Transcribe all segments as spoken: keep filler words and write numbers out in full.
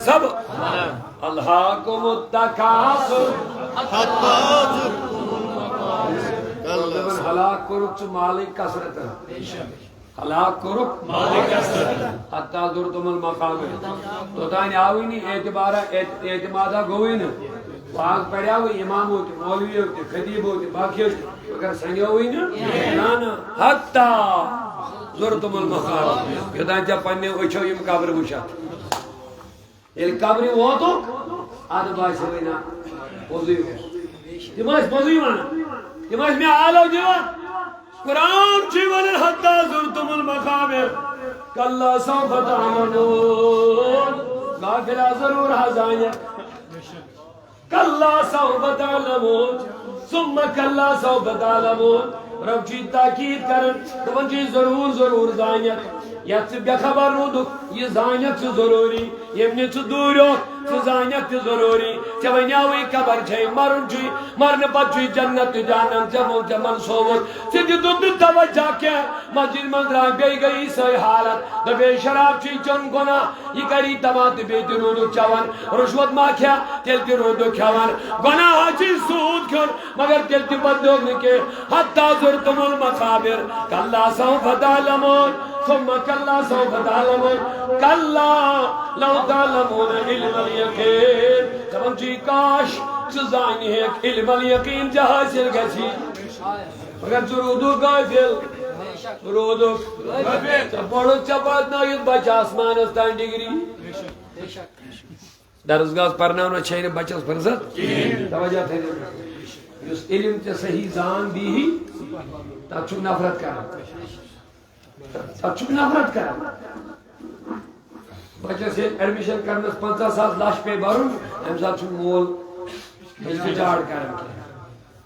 سب الہاکم التکاثر۔ دوٚپُن، ہلاک کوٚرُکھ ژٕ مالٕکۍ کثرتن۔ ہلاک کوٚرُکھ مالٕکۍ کثرتن۔ حتی زرتم المقابر۔ توٚتام آوٕے نہٕ اعتبارا، اعت-، اعتمادا گوٚوٕے نہٕ۔ واز پریاوٕے امامو تہِ، مولویو تہِ، خطیبو تہِ، باقیو تہِ، مگر سنیوٕے نہٕ۔ نہ، نہ۔ حتی زرتم المقابر۔ یوٚتام ژےٚ پننیو أچھو یِم قبرٕ وٕچھتھ۔ ییٚلہِ قبرِ ووتُکھ، اَدٕ باسیٚوٕے نہ، پوٚزُے اوس۔ تِم ٲسۍ پوٚزُے وَنان۔ تِم ٲسۍ مےٚ آلو دِوان۔ قرآن چھُے وَنان، "حتی زرتم المقابر، کلا سوف تعلمون۔" غافلا، ضروٗر حظ زانہِ۔ کلا سوف تعلمون، ثم کلا سوف تعلمون۔ رب چھُے تاکید کران، دپان چھُے، ضروٗر، ضروٗر زانکھ۔ یتھ ژٕ بے خبر روٗدُکھ، یہِ زانکھ ژٕ ضروٗری۔ ییٚمہِ نِش ژٕ دوٗریوکھ، ژٕ زانکھ تہِ ضروٗری۔ ژےٚ وَنیٛاوٕے قبر چھے، مرُن چھُے، مرنہٕ پتہٕ چھُے جنت تہٕ جہنم۔ ژےٚ ووٚن، ژےٚ منصوٗبہٕ، ژٕ تہِ دیُت نہٕ توجہ کینٛہہ۔ مسجد منٛز درٛاے، بیٚیہِ گٔیی سۄے حالت۔ دپے، شراب چھُے چیوٚن گۄناہ، یہِ کری تباہ تہٕ بیٚیہِ تہِ روٗدُکھ چٮ۪وان۔ رُشوت ما کھیا، تیٚلہِ تہِ روٗدُکھ کھٮ۪وان۔ گۄناہ ہا چھُے سوٗد کھیوٚن، مگر تیٚلہِ تہِ بدلیوکھ نہٕ کینٛہہ۔ حتی زرتم المقابر، کلا سوف تعلمون، ثم کلا سوف تعلمون، کلا لو تعلمون علم الیقین۔ دپان چھُ، کاش ژٕ زانہِ ہیکھ علم الیقین ژےٚ حٲصِل گژھی، مگر ژٕ روٗدُکھ غٲفِل، ژٕ روٗدُکھ۔ ژےٚ پوٚرُتھ، ژےٚ پرنٲوِتھ بچہِ آسمانس تام ڈگری۔ درسگاہس پرناونس چھے نہٕ بچس فرصت۔ توجہ تھٲیزیو۔ یُس علم ژےٚ صحیح زان دیٖہی، تتھ چھُکھ نفرت کران۔ تتھ چھُکھ نفرت کران۔ بچس ییٚلہِ ایڈمِشن کرنس پنژاہ ساس لچھ پیٚیہِ برُن، امہِ ساتہٕ چھُنہٕ مول ہچکچاہٹ کران کینٛہہ۔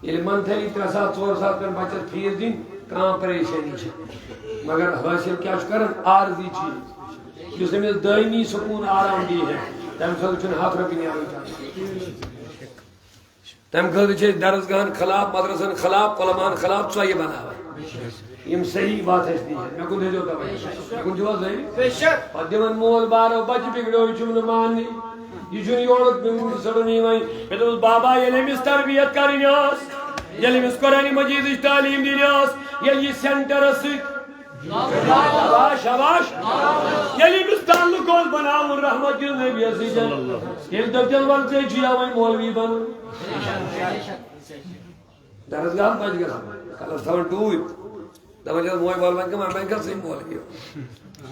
ییٚلہِ منتھلی ترٛےٚ ساس، ژور ساس پٮ۪ن بچس فیس دِنۍ، کانٛہہ پریشٲنی چھِ۔ مگر حٲصِل کیٛاہ چھُ کران؟ عارضی چیٖز۔ یُس أمِس دٲیمی سکوٗن آرام دی ہے، تَمہِ خٲطرٕ چھُنہٕ ہَتھ رۄپیہِ نیران کانٛہہ۔ تَمہِ خٲطرٕ چھِ أسۍ درسگاہَن خلاف، مدرسَن خلاف، علماہَن خلاف ژۄیہِ بناوان۔ یِم صحیح وَتھ اَسہِ دی ہے۔ مےٚ کُن تھٲیزیو توجہ۔ مےٚ کُن چھُو حظ صحیح؟ بے شک۔ پَتہٕ دِوان مول بارو، بَچہِ بِگڑیو، یہِ چھُم نہٕ ماننٕے۔ یہِ چھُنہٕ یورُک سَرُن یِوان۔ مےٚ دوٚپُس، بابا، ییٚلہِ أمِس تربیت کَرٕنۍ ٲس، ییٚلہِ أمِس قرآنِ مجیدٕچ تعلیٖم دِنۍ ٲس، ییٚلہِ یہِ سینٹرس سۭتۍ شاباش، شاباش۔ ییٚلہِ أمِس تعلق اوس بناوُن رحمت نبی سۭتۍ، ییٚلہِ دٔپۍتن، "وَلہٕ ژےٚ چھُے وۄنۍ مولوی بنُن۔" درسگاہ منٛز گژھان، کلس تھاوان ٹوٗپۍ۔ دپان چھِ، "وۄنۍ وَلہٕ وۄنۍ کَم، وۄنۍ کَر ژٕے مولوی؟"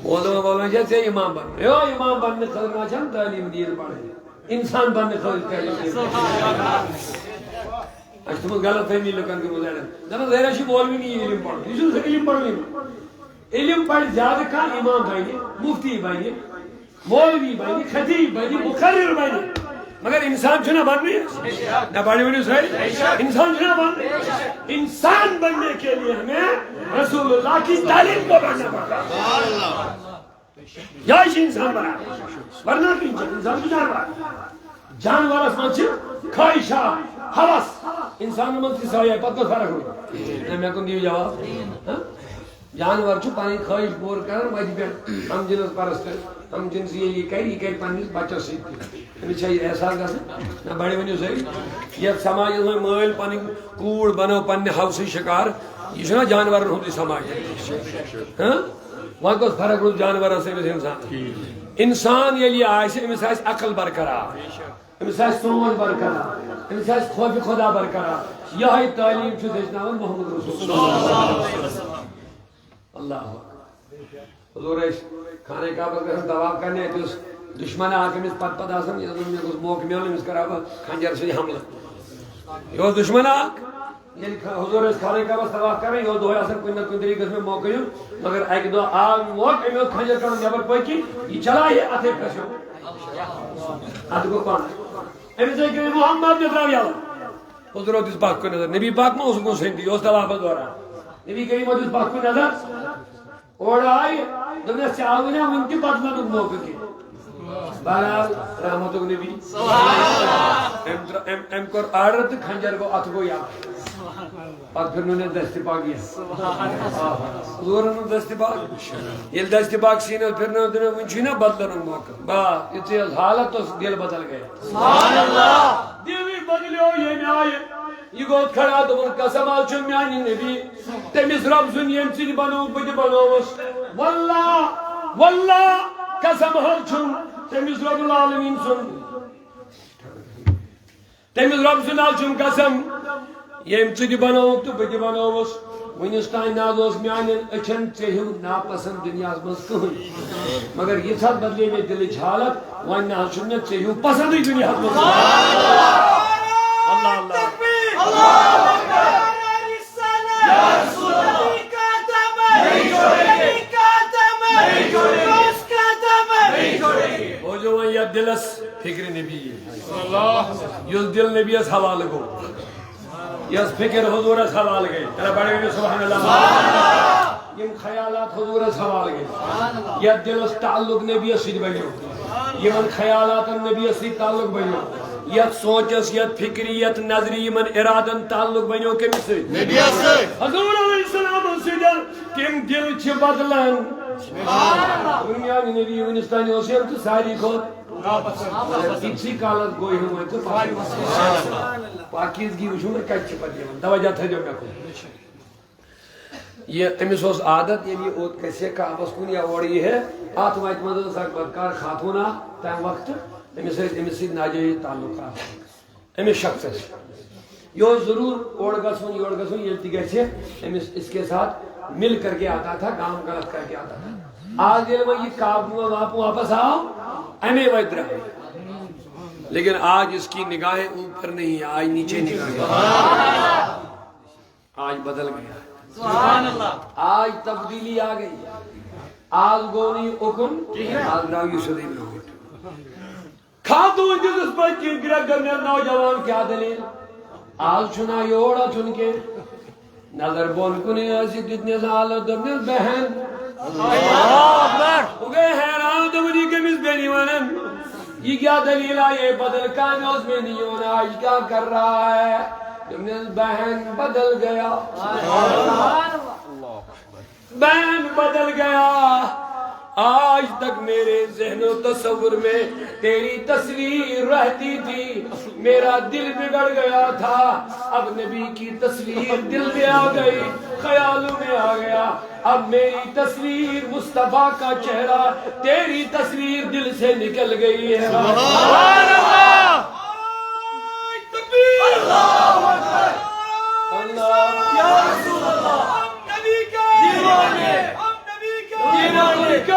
مول دپان، "وَلہٕ وۄنۍ چھا ژےٚ اِمام بنُن؟" ہے، اِمام بننہٕ خٲطرٕ ما چھَنہٕ تعلیٖم دیٖن پَرٕنۍ؟ اِنسان بننہٕ خٲطرٕ تعلیٖم دیٖن۔ اَسہِ چھِ تھٲومٕژ غلط فہمی لُکن گٔمٕژ اَڑٮ۪ن۔ دَپان، "ظٲہِرہ چھُ مولوی نہٕ یہِ علم پَرُن، یہِ چھُنہٕ علم پَرُن یِوان۔ علم پَرِ زیادٕ کانٛہہ، اِمام بَنہِ، مُفتی بَنہِ، مولوی بَنہِ، خطیب بَنہِ، مُقرر بَنہِ، مگر اِنسان چھُنہ بَننُے۔ نہ بَنہِ ؤنِو سٲری، اِنسان چھُنہ بَننُے۔ انسان بننے کے لیے ہمیں رسول اللہ کی تعلیم کو پڑھنا پڑتا ہے۔ یہِ چھُ انسان بنان۔ ورنہ تو انسان، انسان چھُ جانور۔ جانورس منٛز چھِ خواہشات، ہوس۔ انسانن منٛز تہِ چھِ سۄے، پتہٕ کۄس فرق روٗد؟ نہ، مےٚ کُن دِیِو جواب۔ ہاں؟ جانور چھُ پنٕنۍ خواہش پوٗرٕ کران، وتہِ پٮ۪ٹھ ہم جنس پرست، ہم جنس ییٚلہِ یہِ کرِ، یہِ کرِ پننِس بچس سۭتۍ تہِ۔ أمِس چھا یہِ احساس گژھان؟ نہ، بڑٕ ؤنِو سٲری۔ یتھ سماجس منٛز مٲلۍ پنٕنۍ کوٗر بنٲو پننہِ ہوسٕچ شکار، یہِ چھُنہ جانورن ہُنٛدُے سماج؟ ہاں؟ وۄنۍ کۄس فرق روٗز جانورس تہٕ أمِس انسانس؟ انسان ییٚلہِ یہِ آسہِ، أمِس آسہِ عقل برقرار، أمِس آسہِ سونچ برقرار، أمِس آسہِ خوفِ خدا برقرار۔ یِہوٚے تعلیٖم چھُ ہیٚچھناوان محمد رسول اللہ۔ اللہ اکبر۔ حضور ٲسۍ خانہ کعبس گژھان طواف کرنہِ، اَتہِ اوس دُشمن اکھ أمِس پتہٕ پتہٕ آسان، ییٚلہِ زن مےٚ گوٚژھ موقعہٕ میلُن، أمِس کراو بہٕ خنجر سۭتۍ حملہٕ۔ یہِ اوس دُشمن اکھ۔ ییٚلہِ خ-، حضور ٲسۍ خانہ کعبس طواف کران، یہِ اوس دۄہے آسان کُنہِ نتہٕ کُنہِ طریٖقس مےٚ موقعہٕ یُن، مگر اکہِ دۄہ آو موقعہٕ، أمۍ اوس خنجر کڑُن نٮ۪بر پٔکِتھ، یہِ چلاے ہے اتھے پھسیو۔ اتھ گوٚو پانہٕ۔ أمِس ٲسۍ گٔمٕتۍ محمد مےٚ ترٛاو یَلہٕ۔ حضور دِژ پتھ کُن نظر، نبی پاک ما اوس کُن سُہ، یہِ اوس طوافس دوران۔ نبی کریٖمو دِژ پتھ کُن نظر، اورٕ آیہِ، دوٚپنس، "ژےٚ آوٕے نا وُنہِ تہِ بدلنُک موقعہٕ کینٛہہ؟" بہرحال، رحمتُک نبی۔ أمۍ ترٛ-، أمۍ، أمۍ کوٚر آرڈر تہٕ خنجر گوٚو، اتھٕ گوٚو یَلہٕ۔ پتہٕ پھِرنٲو مےٚ دستہِ پاک یَتھ۔ آ، حضوٗرن اوٚن دستہِ پاک۔ ییٚلہِ دستہِ پاک سیٖنس پھِرنٲو تہٕ مےٚ وُنہِ چھُے نا بدلنُک موقعہٕ۔ با، یُتھُے حظ حالت اوس، دِل بدل گٔیے۔ سبحان اللہ۔ دِلٕے بدلیو ییٚمہِ آیہِ۔ یہِ گوٚو کھڑا، دوٚپُن، قسم حظ چھُم میانہِ نبی، تٔمِس رۄب سُنٛد، ییٚمۍ ژٕ تہِ بنووُکھ، بہٕ تہِ بنووُس۔ واللہ، واللہ، قسم حظ چھُم تٔمِس رۄب العالمیٖن سُنٛد۔ تٔمِس رۄب سُنٛد حظ چھُم قسم، ییٚمۍ ژٕ تہِ بنووُکھ تہٕ بہٕ تہِ بنووُس۔ وُنِس تام نہ حظ اوس میانٮ۪ن أچھن ژےٚ ہیوٗ ناپسنٛد دُنیاہس منٛز کٕہٕنۍ۔ مگر یِژھ حظ بدلے مےٚ دِلٕچ حالت، وۄنۍ نہ حظ چھُنہٕ مےٚ ژےٚ ہیوٗ پسنٛدٕے دُنیاہس منٛز۔ اللہ، اللہ۔ بوزو وۄنۍ یتھ دِلس فکرِ نبی، یُس دِل نبیَس حوالہٕ گوٚو، یۄس فکر حضوٗرس حوالہٕ گٔے، تیٚلہِ پَرو أمِس سبحان اللہ۔ یِم خیالات حضوٗرس حوالہٕ گٔے، یَتھ دِلس تعلق نبیَس سۭتۍ بنیو، یِمن خیالاتن نبیَس سۭتۍ تعلق بنیو، یَتھ سونچس، یَتھ فکرِ، یَتھ نظرِ، یِمن ارادن تعلق بنیو کٔمِس سۭتۍ؟ نبیَس سۭتۍ۔ حضوٗر علیہ السلام سۭتۍ۔ تِم دِل چھِ بدلان۔ دُنیا نبی وُنِس تانۍ اوس یِم تہٕ ساری کھۄتہٕ۔ یِتسٕے کالس گوٚو یِم وۄنۍ تہٕ پاکیزگی وٕچھِو وۄنۍ کَتہِ چھِ پَتہٕ یِوان۔ توجہ تھٲیزیو مےٚ کُن۔ یہِ أمِس اوس عادت، ییٚلہِ یہِ اوٚت گژھِ ہے کعبس کُن یا اورٕ یی ہے، اَتھ وَتہِ منٛز ٲس اکھ بدکار خاتوٗن اکھ تَمہِ وقتہٕ، أمِس ٲسۍ أمِس سۭتۍ ناجٲیز تعلقات۔ أمِس شخصس۔ یہِ اوس ضروٗر اورٕ گژھُن، یورٕ گژھُن، ییٚلہِ تہِ گژھِ، أمِس اس کے ساتھ مل کر کے آتا تھا، کام غلط کر کے آتا تھا۔ آج ییٚلہِ وۄنۍ یہِ کعبہٕ منٛز واپ-، واپس آو، اَمے وَتہِ درٛاو۔ لیکن آج اس کی نگاہیں اوپر نہیں، آج نیچے نگاہیں۔ آج بدل گیا۔ سبحان اللہ۔ آج تبدیلی آ گئی۔ آج گوٚو نہٕ یہِ اُکُن، آج درٛاو یہِ سیوٚدُے برٛونٛٹھ۔ خاتون دِژٕس پٔتۍ کِنۍ گرٛٮ۪کھ، دوٚپنَس، "نوجوان، کیٛاہ دٔلیٖل؟ آز چھُنہ یور اَژُن کینٛہہ۔" نظر بۄن کُنٕے ٲسِتھ دیُتنَس آلو، دوٚپنَس، "بہن۔" اللہ اکبر۔ ہُہ گٔے حیران، دوٚپُن، "یہِ کٔمِس بیٚنہِ وَنان؟ یہِ کیٛاہ دٔلیٖل آیے بدل کامہِ اوس مےٚ نہٕ یُن، آج کیا کر رہا ہے؟" دوٚپنَس، "بہن بدل گیا۔" بہن بدل گیا۔ آج تک میرے ذہن و تصور میں تیری تصویر رہتی تھی، میرا دل بگڑ گیا تھا، اب نبی کی تصویر دل میں آ گئی، خیالوں میں آ گیا، اب میری تصویر مصطفیٰ کا چہرہ تیری تصویر دل سے نکل گئی ہے۔ سبحان اللہ۔ اللہ۔ یا رسول اللہ۔ نبی کا۔ دیوانے۔ ہم نبی کا۔ دیوانے۔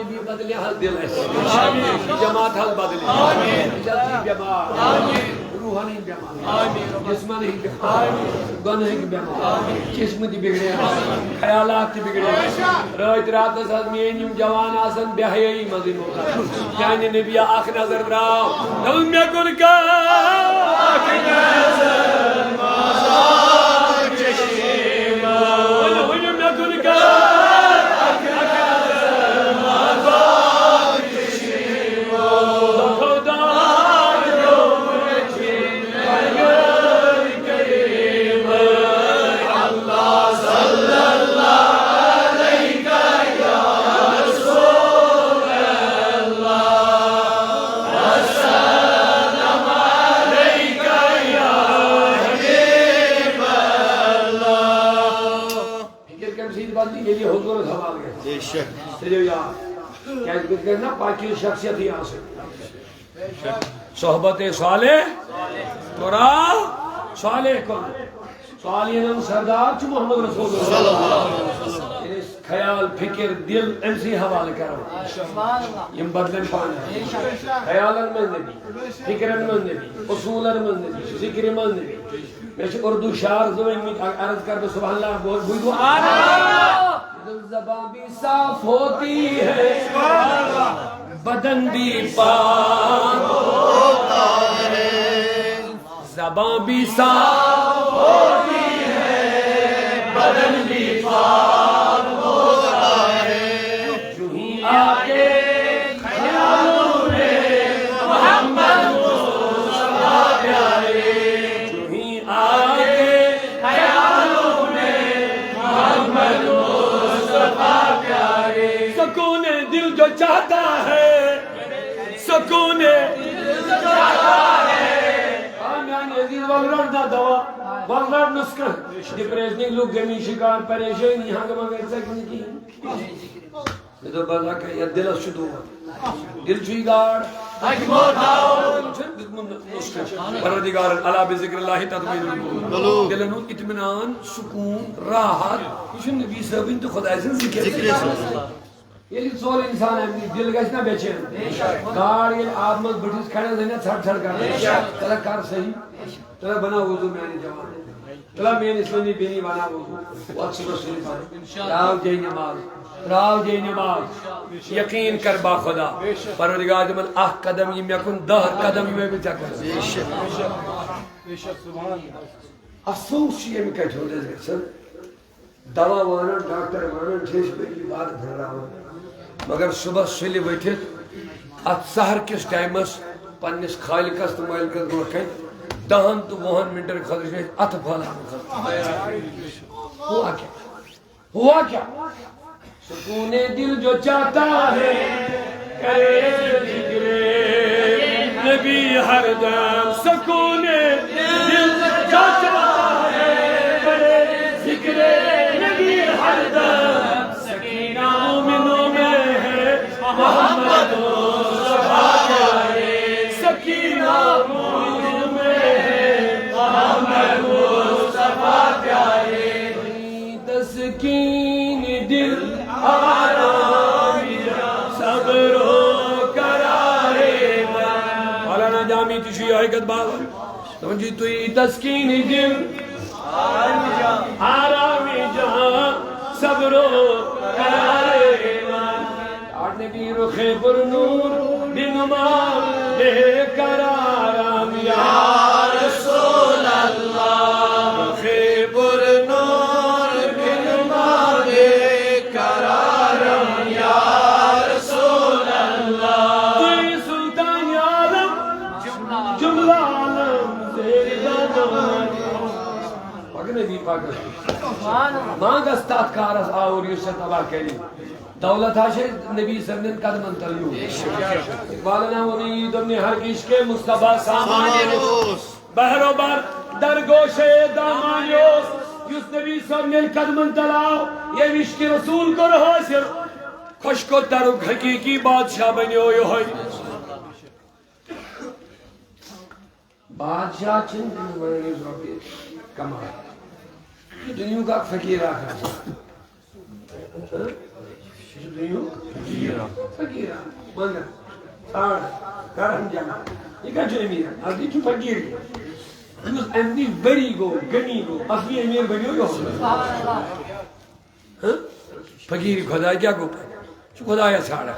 نبی بدلے حال دل ہے۔ جماعت حال بدلے۔ جلدی بیمار۔ روحانی بیمار۔ جسمانی بیمار۔ گۄنہٕکۍ بیمار۔ چشمہٕ تہِ بِگڑے۔ خیالات تہِ بِگڑے۔ رٲتۍ راتس حظ میٲنۍ یِم جوان آسن بے حیٲیی منٛزٕے مُبتلا۔ میانہِ نبی اکھ نظر درٛاو۔ دوٚپُن، "مےٚ کُن کر اکھ نظر۔ ؤنِو، ؤنِو، مےٚ کُن کر اکھ نظر۔" فکر کَمہِ سۭتۍ بدلے؟ ییٚلہِ یہِ حضوٗرس حوالہٕ گژھِ۔ بے شک۔ تھٲیِو یاد۔ کیٛازِ بہٕ تہِ گژھِ نا پاکیٖز شخصیتٕے آسٕنۍ۔ صحبت صالح ترا صالح کن۔ صالحن ہُنٛد سردار چھُ محمد رسول اللہ۔ ییٚلہِ أسۍ خیال، فکر، دل أمۍ سٕے حوالہٕ کرو، یِم بدلن پانہٕ۔ خیالن منٛز نبی، فکرن منٛز نبی، اصوٗلن منٛز نبی، ذکرِ منٛز نبی۔ مےٚ چھِ اردو شعر زٕ ؤنۍمٕتۍ، اگر عرض کرٕ بہٕ سبحان اللہ، بہٕ بوٗزِو۔ زبان بھی صاف ہوتی ہے، بدن بھی پاک ہوتا ہے۔ زبان بھی صاف ہوتی ہے، بدن بھی پاک ہوتا ہے۔ یوں ہی آ کے خیالوں میں چاہتا ہے سکون۔ آ میانہِ عزیز، ول رٹ نہ دوا، ول رٹ نسخہٕ۔ ڈپریشنٕکۍ لُکھ گٔمٕتۍ شکار، پریشٲنی، ہنگہٕ منگہٕ، ژےٚ نہٕ کِہیٖنۍ۔ مےٚ دوٚپ، بہٕ ہسا کَرٕ یَتھ دِلَس چھُ دود۔ دِل چھُ یہِ گاڈ۔ أمۍ چھُ دیُتمُت نسخہٕ۔ پروردگارن، الا بذکر اللہ تطمئن القلوب۔ دِلن ہُنٛد اطمینان، سکوٗن، راحت، یہِ چھُ نبی صٲبٕنۍ تہٕ خۄداے سٕنٛز ذِکِر۔ ییٚلہِ ژوٚل اِنسان اَمہِ نِش، دِل گژھِ نہ بے چین؟ گاڈ ییٚلہِ آبہٕ منٛز بٔٹھِس کھڑا، زَنہِ ژھٹ ژھٹ کران۔ تَلہ کر صحیح، تَلہ بناو وضوٗ میانہِ جوان۔ تلا میٲنۍ اسلٲمی بیٚنی بناو وضوٗ۔ وۄتھ صُبحس سُلہِ پَتہٕ۔ ترٛاو جے نماز۔ ترٛاو جے نماز۔ یقیٖن کر با خۄدا۔ پروردگار دِمن اکھ قدم یہِ مےٚ کُن، دَہ قدم یِمے بہٕ ژےٚ کُن۔ افسوس چھُ ییٚمہِ کَتھِ ہُنٛد اَسہِ گژھان۔ دوا وانان، ڈاکٹر وانان چھِ أسۍ، بٔلۍ وادٕ پھٔہراوان۔ مگر صُبحس سُلہِ ؤتھِتھ، اَتھ سحر کِس ٹایمَس، پننِس خالقس تہٕ مٲلکس برونٛہہ کنہِ دَہن تہٕ وُہن منٹن خٲطرٕ چھِ أسۍ اَتھٕ پھٔہلاونہٕ خٲطرٕ۔ ہوا کیا؟ ہوا کیا؟ سکون دل جو چاہتا ہے، کرے ذکر نبی ہر دم۔ سکون دل جو چاہتا ہے، کرے ذکر نبی ہر دم۔ سکینہ مومنوں میں ہے، محمد مصطفیٰ پیارے۔ سکینہ مومنوں میں ہے، محمد مصطفیٰ پیارے۔ تسکین دل، آرام جان، صبر و قرار من۔ مولانا جامی تہِ چھُ یِہوٚے کتھ باوان۔ دپان چھُ، تُہۍ تسکین دل، آرام جان، صبر و قرار من۔ آٹھ نبی رخ پر نور بنما، بے قرارم یا رسول اللہ۔ رخ پر نور بنما، بے قرارم یا رسول اللہ۔ تُہۍ سلطان عالم، جملہ عالم زیر دامن۔ پکنے دی پکن۔ مانگس تتھ کارس آور یُس ژےٚ تباہ کری۔ دولت ہا چھے نبی صٲبنٮ۪ن قدمن تل یوٗت۔ اقبالن ہا ووٚنُے یی، دوٚپنَے ہر عشق مصطفیٰ سامان اوس۔ بہر و بر در گوشے دامان اوس۔ یُس نبی صٲبنٮ۪ن قدمن تل آو، ییٚمۍ عشق رسول کوٚر حٲصِل، خۄشک و ترُک حقیقی بادشاہ بنیو یِہوٚے۔ بادشاہ چھِنہٕ تٔمِس وَنان یُس رۄپیہِ کَمایہِ۔ یہِ چھُ دُنیاہُک اَکھ فقیٖر اَکھ آسان۔ ہہ؟ یہِ چھُ دُنیاہُک فقیٖر اَکھ۔ منٛگَن، ژھانٛڈَن، کَرَن جمع۔ یہِ کَتہِ چھُ أمیٖر؟ اَصلی چھُ فقیٖر یہِ۔ یُس اَمہِ نِش بٔری گوٚو، غنی گوٚو، اَصلی أمیٖر بَنیو یِہوٚے۔ ہہ؟ فقیٖر خۄدا کیٛاہ گوٚو پَتہٕ؟ سُہ چھُ خۄدایَس ژھانٛڈان۔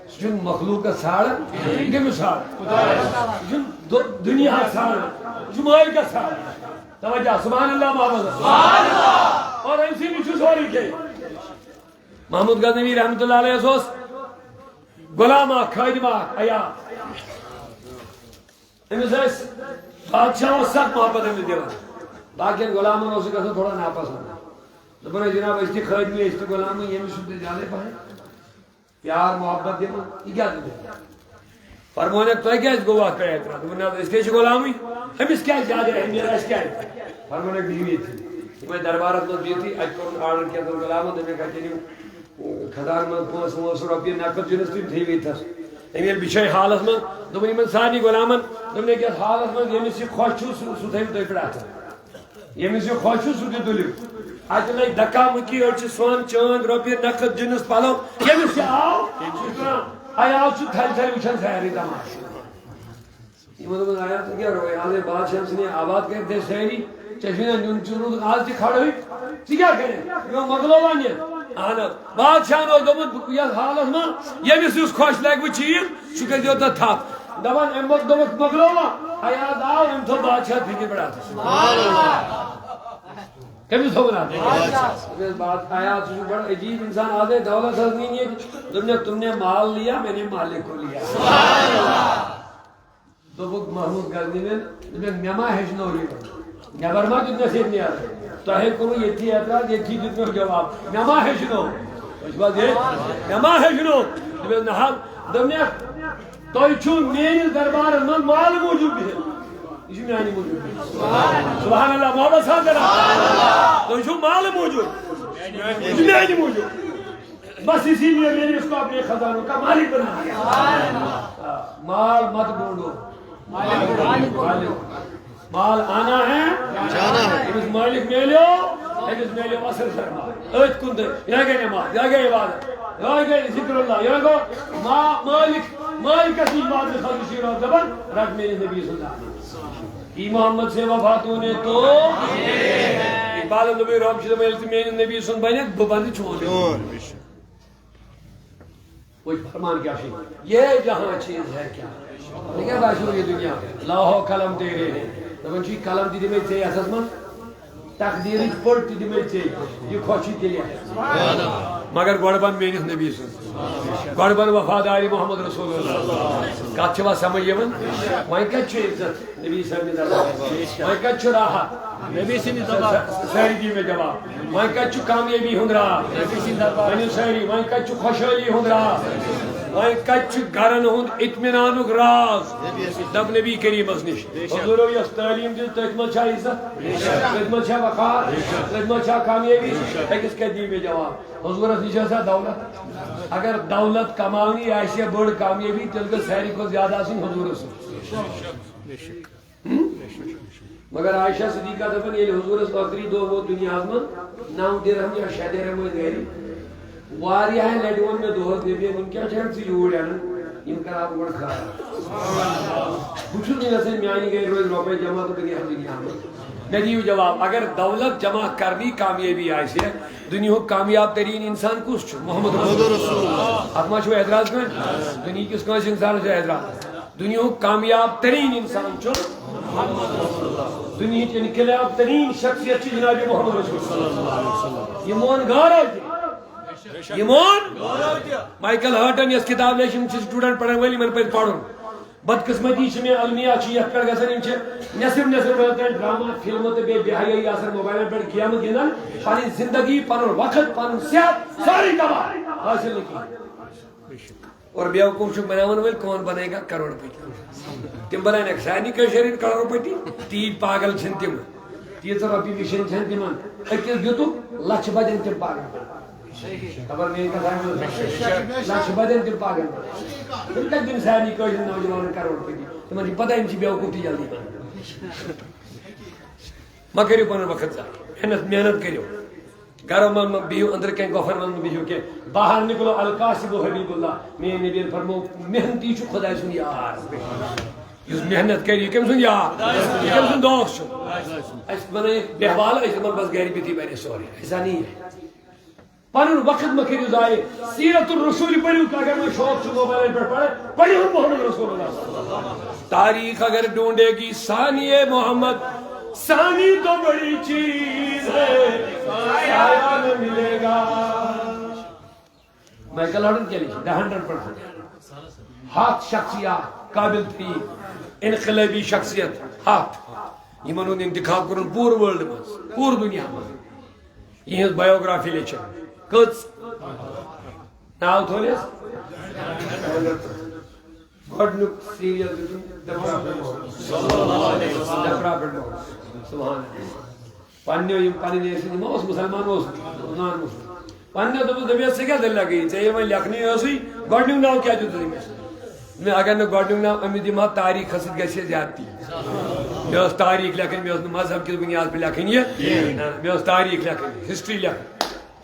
سُہ چھُنہٕ مخلوٗقَس ژھانٛڈان، یہِ کٔمِس ژھانٛڈان؟ سُہ چھُنہٕ دُ-، دُنیاہَس ژھانٛڈان، سُہ چھُ مٲلکَس ژھانٛڈان۔ توجہ، سبحان اللہ محمد۔ اور أمۍ سٕے نِش چھُ سورُے کینٛہہ۔ محمود غزنوی رحمتہ اللہ علیہ اوس غلام اکھ، خٲدِم اکھ، عیال۔ أمِس ٲسۍ، بادشاہ اوس سخ محبت أمِس دِوان۔ باقین غلامن اوس یہِ گژھان تھوڑا ناپسند۔ دَپان ٲسۍ، "جناب، أسۍ تہِ خٲدمی، أسۍ تہِ غلامٕے، ییٚمِس چھُ تیٚلہِ زیادَے پَہَن پیار محبت دِوان، یہِ کیٛاہ دِمو؟" فرمونکھ، "تۄہہِ کیٛازِ گوٚو اَتھ پٮ۪ٹھ اعتراض؟" دوٚپُن، "نہ حظ، أسۍ کیٛازِ چھِ غلامٕے؟ أمِس کیٛازِ زیادٕ اہمیت، اَسہِ کیٛازِ؟" فرمونکھ، "بِہِو ییٚتھی۔" یِمَے دربارَس منٛز بِہتھٕے، اَتہِ کوٚرُن آرڈر کینٛژَن غلامَن، دوٚپمَکھ، "اَتہِ أنِو خزانہٕ منٛز پونٛسہٕ وونٛسہٕ، رۄپیہِ نقد جِنس، تِم تھٲیِو ییٚتھس۔" أمۍ ییٚلہِ بِچھٲے حالس منٛز، دوٚپُن یِمن سارنٕے غلامن، دوٚپُن، "ییٚکیٛاہ حالس منٛز ییٚمِس یہِ خۄش چھُ، سُہ، سُہ تھٲیِو تُہۍ پٮ۪ٹھ اَتھٕ۔ ییٚمِس یہِ خۄش چھُ، سُہ تہِ تُلِو۔" اَتہِ لٔگۍ دَکا مُکی، أڑۍ چھِ سۄن، چٲنٛدۍ، رۄپیہِ، نقد جِنس، پَلو۔ ییٚمِس یہِ آو، سُہ چھُ تُلان۔ عیال چھُ تھَرِ تھَرِ وٕچھان سارے تماشہٕ۔ یِمو دوٚپُن، "آیا ژٕ کیٛاہ روے؟ آزے بادشاہ سٕنٛدے آباد کٔرۍ تھٲے سٲری، ژےٚ چھُے نہ نیُن چُن روٗدُکھ، آز تہِ کھڑہٕے، ژٕ کیٛاہ کٔرِتھ؟" یِمو مۄکلووا نِتھ؟ اہن حظ، بادشاہن اوس دوٚپمُت، بہٕ یَتھ حالس منٛز، ییٚمِس یُس خۄش لگہِ، بہٕ چیٖز، سُہ کٔرۍزیو تَتھ تھپھ۔ دَپان، أمۍ مۄک-، دوٚپُکھ، مۄکلووا؟ آیات آو، أمۍ تھوٚو بادشاہ فِکرِ پٮ۪ٹھ اَتھس۔ کٔمِس تھوٚوُن اَتھ؟ دوٚپمَس، باد-، آیات، ژٕ چھُکھ بڑٕ عجیٖب اِنسان، آزے دولت حظ نِنۍ ییٚتہِ۔ دوٚپنَکھ، "تُم نے مال لیا، میں نے مالک کو لیا۔" دوٚپُکھ محمود غزنویَن، دوٚپُن، "مےٚ ما ہیٚچھنو یہِ؟ نٮ۪بر ما دیُتنَس ییٚتہِ نیرُن؟ تۄہے کوٚروٕ ییٚتھی اعتراض، ییٚتھی دیُتنَس جواب۔ مےٚ ما ہیٚچھنو؟" تۄہہِ چھُو حظ یہِ؟ مےٚ ما ہیٚچھنو؟ دوٚپمَس، نہ حظ۔ دوٚپمَکھ، تۄہہِ چھُو میٲنِس دربارس منٛز مال موٗجوٗب بِہِتھ۔ یہِ چھُ میانہِ موٗجوٗب بِہِتھ۔ سبحان اللہ، محبت سان کران۔ تۄہہِ چھُو مال موٗجوٗب۔ یہِ چھُ میانہِ موٗجوٗب۔ بس اسی لیے میں نے اس کو اپنے خزانوں کا مالک بنا دیا۔ آ، مال مت ڈھونڈو۔ مال آنا ہے، جانا ہے۔ أمِس مٲلِک میلیو، أمِس میلیو اصل سرمایہ۔ أتھۍ کُن تہٕ یہِ گٔے نماز، یہِ گٔے عبادت، یہِ گٔے ذکر اللہ، یہِ گوٚو ما-، مٲلِک، مٲلِکس نِش واتنہٕ خٲطرٕ چھُ یہِ رب دپان، رٹ میٲنِس نبی سُنٛد ناو۔ ای محمد سے وفا تو نے تو۔ اقبالن دوٚپُے، رب چھُ دپان، ییٚلہِ ژٕ میٲنِس نبی سُنٛد بنکھ، بہٕ بنہٕ چون۔ چون۔ وہی فرمان کیا ہے؟ یہ جہاں چیز ہے کیا؟ یہ کیا باسیو یہ دنیا؟ لوح و قلم تیرے ہیں۔ دپان چھُ، یہِ قلم تہِ دِمے ژےٚ یتھس منٛز، تقدیٖرٕچ پٔٹ تہِ دِمے ژےٚ، یہِ خۄش چھُے تیٚلہِ یتھ۔ مگر گۄڈٕ بن میٲنِس نبی سُنٛد، گۄڈٕ بن وفاداری محمد رسول اللہ۔ کتھ چھِ وۄنۍ سمجھ یِوان؟ وۄنۍ کتہِ چھُ عزت؟ نبی صٲب نہِ دربار۔ وۄنۍ کتہِ چھُ راحت؟ نبی سٕنٛدِ دربار۔ سٲری دِیِو مےٚ جواب۔ وۄنۍ کتہِ چھُ کامیٲبی ہُنٛد راز؟ نبی سٕنٛدِ دربار۔ ؤنِو سٲری، وۄنۍ کتہِ چھُ خۄشحٲلی ہُنٛد راز؟ وۄنۍ کتہِ چھُ گرن ہُنٛد اطمینانُک راز؟ دپ نبی کریمس نِش۔ حضورو یۄس تعلیٖم دِژ، تٔتھۍ منٛز چھا عزت؟ تٔتھۍ منٛز چھا وقار؟ تٔتھۍ منٛز چھا کامیٲبی؟ أکِس کتہِ دِیِو مےٚ جواب؟ حضورس نِش ٲسا دولت؟ اگر دولت کماونی آسہِ ہا بٔڑ کامیٲبی، تیٚلہِ گٔژھ ساروی کھۄتہٕ زیادٕ آسٕنۍ حضورس نِش۔ مگر عائشہ صدیقہ دپان، ییٚلہِ حضورس ٲخری دۄہ ووت دُنیاہس منٛز، نو درہم یا شےٚ درہم ٲسۍ گرِ۔ واریاہ لٹہِ ووٚن مےٚ دۄہس نبین، یِم کیٛاہ چھِ ژٕ یوٗرۍ انان؟ یِم کرٕ ہا بہٕ گۄڈٕ خراب۔ بہٕ چھُس نہٕ یژھان میانہِ گرِ روزِ رۄپے جمع تہٕ بہٕ نیرٕ دُنیاہس منٛز۔ مےٚ دِیِو جواب، اگر دولت جمع کرنی کامیٲبی آسہِ، دُنیاہُک کامیاب تریٖن انسان کُس چھُ؟ محمد رسول۔ اتھ ما چھُو اعتراض کٲنٛسہِ؟ دُنیہکِس کٲنٛسہِ انسانس چھُ اعتراض؟ دُنیاہُک کامیاب تریٖن انسان چھُ، دُنیہٕچ انقلاب تریٖن شخصیت چھِ جناب محمد رسول صلی اللہ علیہ وسلم۔ یہِ مون غورو تہِ، یہِ مون مائیکل ہارٹن یۄس کتاب لیچھ، یِم چھِ student پرن وٲلۍ، یِمن پزِ پرُن۔ بدقسمتی چھِ مےٚ، المیا چھِ یتھ پٮ۪ٹھ گژھان، یِم چھِ نٮ۪صٕف نٮ۪صٕف رٲژ تام ڈرامہ، فلمہٕ تہٕ بیٚیہِ بے حیٲیی آسان موبایلن پٮ۪ٹھ، گیمہٕ گِنٛدان، پنٕنۍ زندگی، پنُن وقت، پنُن صحت، سورُے تباہ، حٲصِل نہٕ کِہیٖنۍ۔ اور بیوقوف چھُ بناون وٲلۍ کون بنے گا کروڑ پتی؟ تِم بناونکھ سارنٕے کٲشرٮ۪ن کروڑ پتی۔ تیٖتۍ پاگل چھِنہٕ تِم، تیٖژٕ رۄپیہِ وٕچھِنۍ چھَنہٕ تِمن۔ أکِس دیُتُکھ، لچھِ بدٮ۪ن تِم پاگل۔ خبر میٲنۍ کتھ آیہِ بوزنہٕ؟ لچھِ بدٮ۪ن تِم پاگل۔ تِم کتہِ دِن سارنٕے کٲشرٮ۪ن نوجوانن کروڑ پتی؟ تِمن چھِ پتہ، یِم چھِ بیوقوف تہِ جلدی بنان۔ مہ کٔرِو پنُن وقت ضایع، محنت، محنت کٔرِو۔ گرو منٛز مہ بِہِو، أنٛدرٕ کٮ۪ن گۄپھن منٛز مہ بِہِو کینٛہہ۔ باہر نکلو، الکاسب حبیب اللہ۔ میٲنۍ نبیَن فرموو، محنتی چھُ خۄداے سُنٛد یار۔ یُس محنت کرِ، یہِ کٔمۍ سُنٛد یار؟ یہِ کٔمۍ سُنٛد دوست چھُ؟ اَسہِ بنٲیِکھ بیہوال، أسۍ دَپان بس گرِ بِہتھٕے بنہِ سورُے۔ ایسا نہیں ہے۔ پنُن وقت مہ کٔرِو ضایع۔ سیرت الرسول پٔرِو، اگر وۄنۍ شوق چھُ موبایلن پٮ۪ٹھ پران، پٔرِو محمد رسول اللہ۔ تاریخ اگر ڈھونڈے گی ثانی محمد، ثانی تو بڑی چیز ہے، سایہ نہ ملے گا۔ مائیکل ہارٹن کیا لکھی؟ The hundred percent۔ ہتھ شخصیات، قابل ترین انقلابی شخصیت، ہتھ، یِمن ہُنٛد انتخاب کوٚرُن پوٗرٕ world منٛز، پوٗرٕ دُنیا منٛز۔ یِہنٛز biography لیچھن۔ کٔژ؟ ناو تھٲونس؟ گۄڈنیُک serial دیُتُن The Prophet Muhammad۔ The Prophet Muhammad۔ سبحان اللہ۔ پننیو یِم پنٕنۍ ٲسۍ، یِم اوس مسلمان، اوس نان مسلمان۔ پننیو دوٚپُس، دٔپِس، "ژےٚ کیٛاہ دٔلیٖلہ گٔیی؟ ژےٚ یِمن لیکھنٕے ٲسٕے، گۄڈنیُک ناو کیٛاہ دیُتُتھ أمِس؟" مےٚ اگر نہٕ گۄڈنیُک ناو أمِس دِمہٕ ہا، تاریٖخس سۭتۍ گژھِ ہے زیادتی۔ مےٚ ٲس تاریٖخ لیکھٕنۍ، مےٚ ٲس نہٕ مذہب کِس بُنیادس پٮ۪ٹھ لیکھٕنۍ یہِ۔ نہ، مےٚ ٲس تاریٖخ لیکھٕنۍ، history لیکھٕنۍ۔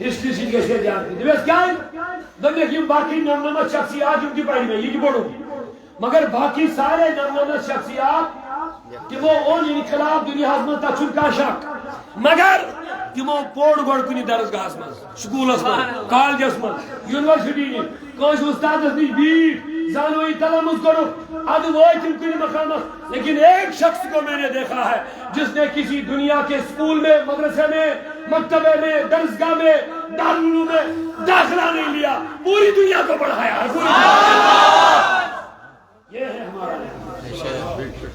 History سۭتۍ گژھِ ہے زیادتی۔ دوٚپمَس، "کیٛازِ؟" دوٚپمَکھ، "یِم باقٕے نَمنَمَتھ شخصیات، یِم تہِ پَرِ مےٚ، یہِ تہِ پوٚرُم۔ مگر باقٕے سارے نَمنَمَتھ شخصیات، تِمو اوٚن انقلاب دُنیاہَس منٛز، تَتھ چھُنہٕ کانٛہہ شک۔ مگر تِمو پوٚر گۄڈٕ کُنہِ درسگاہَس منٛز، سکوٗلَس منٛز، کالجَس منٛز، university نِش، کٲنٛسہِ اُستادَس نِش بیٖٹھۍ، زانوٕے تلمُذ کوٚرُکھ، اَدٕ وٲتۍ تِم کُنہِ مقامَس۔" لیکن ایک شخص کو میں نے دیکھا ہے، جس نے کسی دنیا کے اسکول میں، مدرسے میں، مکتبے میں، درسگاہ میں، دارالعلوم میں داخلہ نہیں لیا، پوری دنیا کو پڑھایا ہے، پوری دنیا۔ یہ ہے ہمارا۔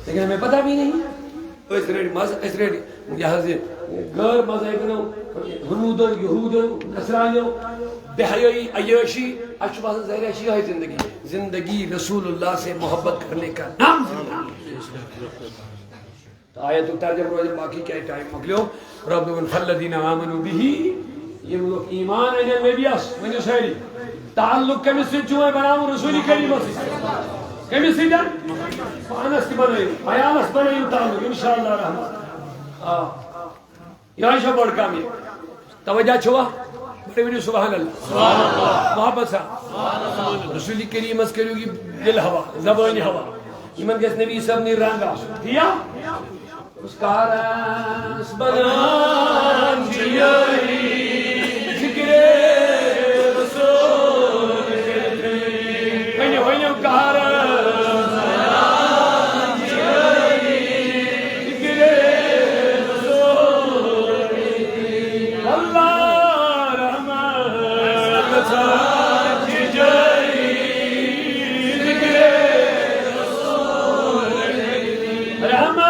لیکن ہمیں پتہ بھی نہیں۔ أسۍ رٔٹۍ مزٕ، أسۍ رٔٹۍ یہِ حظ یہِ غٲر مذہبیو، ہنودو، یہودیو، نصرانیو، بے حیٲیی، عیٲشی۔ اَسہِ چھُ باسان ظٲہِر چھِ یِہوٚے زندگی۔ زندگی رسول اللہ سے محبت کرنے کا نام زندگی۔ تہٕ آیتُک ترجمہٕ روزِ باقٕے کیٛازِ ٹایم مۄکلیو۔ رب دوٚپُن، فالذین آمنوا بہ، یِم لُکھ ایمان أنۍ نبیَس، ؤنِو سٲری، تعلق کٔمِس سۭتۍ چھُ وۄنۍ بناوُن؟ رسول کریٖمَس سۭتۍ۔ کٔمِس سۭتۍ؟ پانَس تہِ بنٲیِو، عیالَس بنٲیِو تعلق، انشاءاللہ رحمان۔ آ۔ یِہوٚے چھےٚ بٔڑ کامیٲبی۔ توجہ چھُوا؟ بڑے ؤنِو سبحان اللہ۔ محبت سان۔ رسول کریٖمَس کٔرِو یہِ دِل ہوا، زبٲنۍ ہوا۔ یِمَن گژھِ نبی صٲب نٕے رنٛگ آسُن۔ تی یا؟ اس کارس بنان جیاری ذکر رسول۔ ؤنِو، ؤنِو، کارس بنان جیاری ذکر رسول۔ اللہ رحمت سان جیاری ذکر رسول۔ رحمت